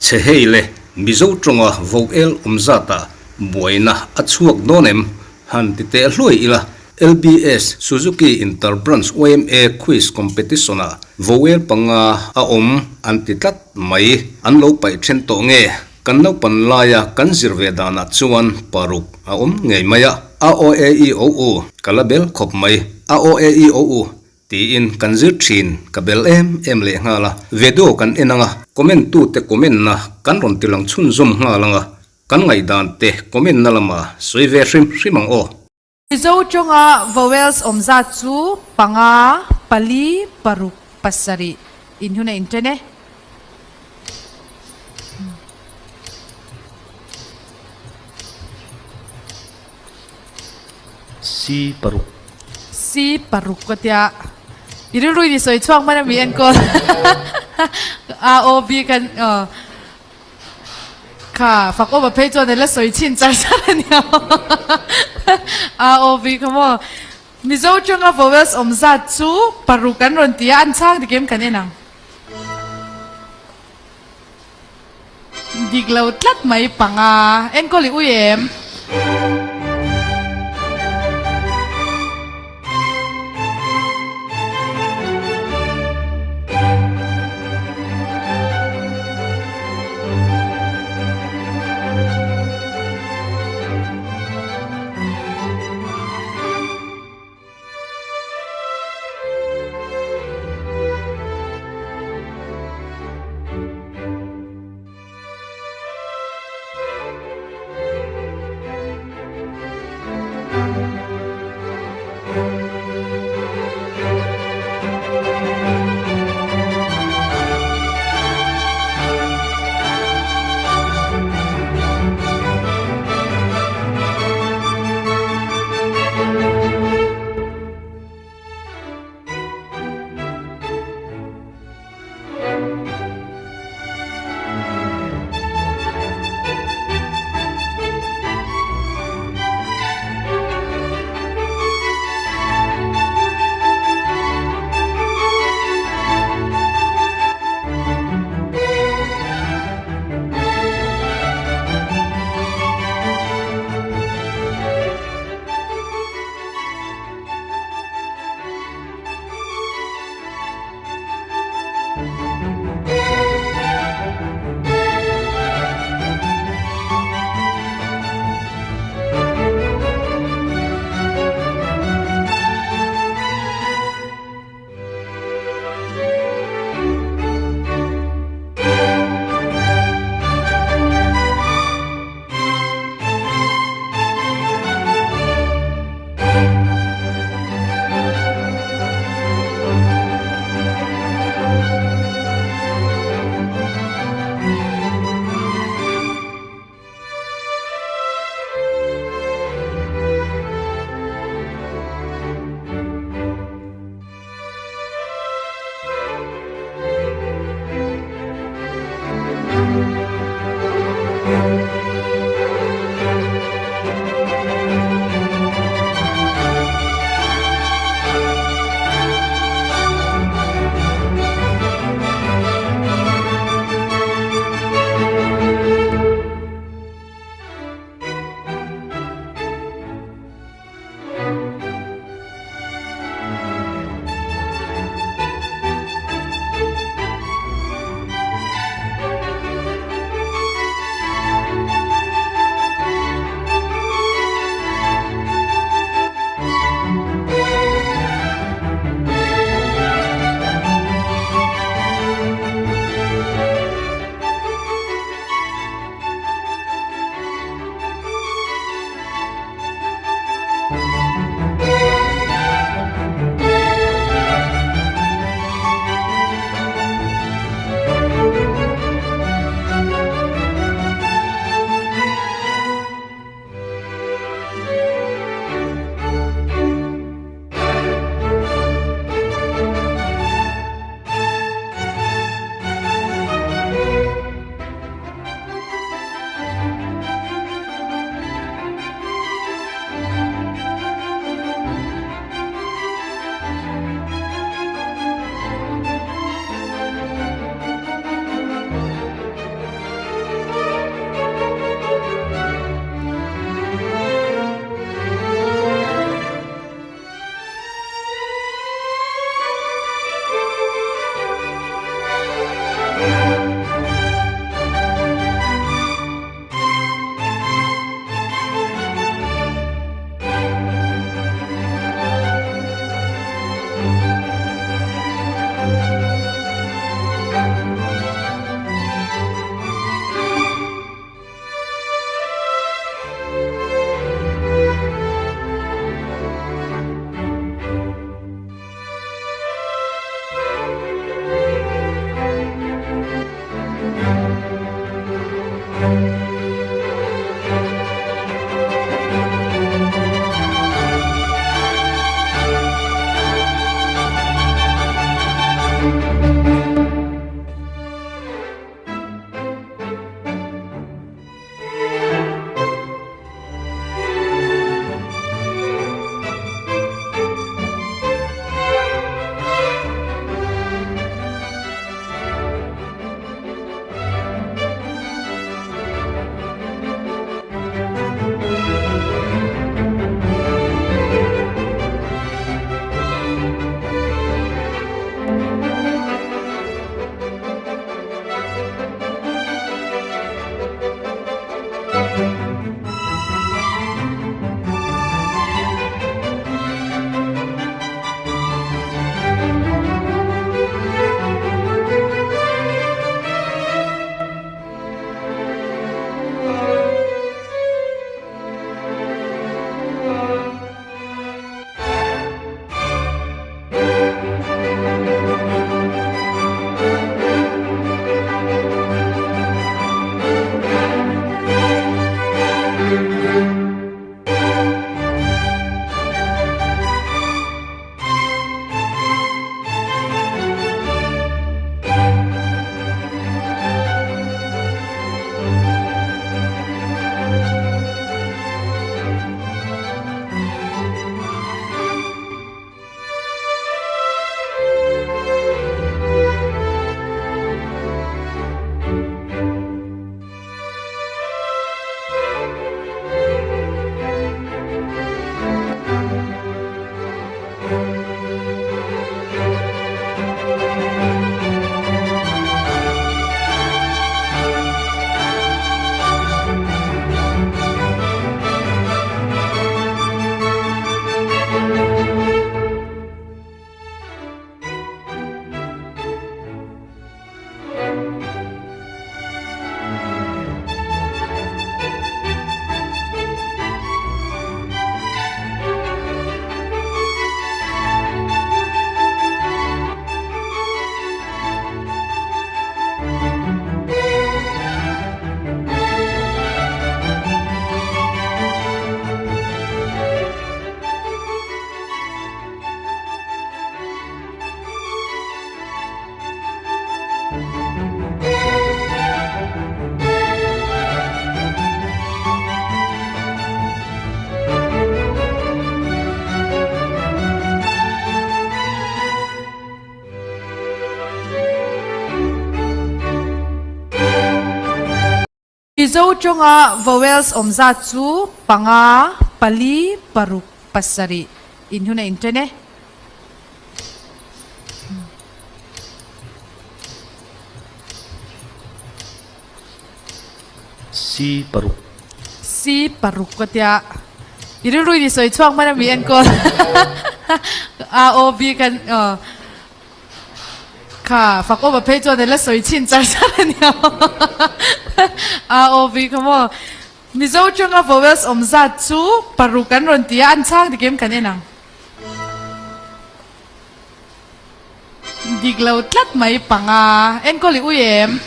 Chhe hei le, Mizo tawnga vawel awm zatah buaina a chhuak dawn em? Han ti teh hluai ila, LBS Suzuki Inter Branch yma Quiz Competition-ah vawel panga a awm an ti tlat mai. An lo paih then tawh nge? Kan naupan laia kan zir ve danah chuan paruk a awm ngei mai a, a aw e i o u ka la bel khawp mai, a aw e i o u tiin kan zir thin ka bel em em leh nghal a, video kan en anga comment tute comment na kan rawn ti lang chhunzawm nghal anga kan ngaihdan te comment na lama sawi ve hrim hrim ang aw. Mizo tawnga vowels awm zat chu panga, pali, paruk, pasarih in hun a inṭen e. C paruk. C paruk ka tia. I rilru in i sawi chhuak hman ami enkawl. A O B kan aw. Kha fak awm a phei chuan ela sawi chhin char char a nia. A O B kha maw. Mizo tanga vowels awm zat chu paruk an rawn ti a, an chhang dik em kan en ang. Dik lo tlat mai panga enkawl i ui em? Mizo tawnga vowels awm zat chu panga, pali, paruk, pasarih in hun a inṭen e. C paruk. C paruk ka tia. I rilru in i sawi chhuak hman a mi enkawl. A O B kan aw. Kha fak awm a phei chuan ela sawi chhin char char a nia. A O B kha maw. Mizo tanga vowels awm zat chu paruk an rawn ti a, an chhang dik em kan en ang. Dik lo tlat mai panga. Enkawl i ui em?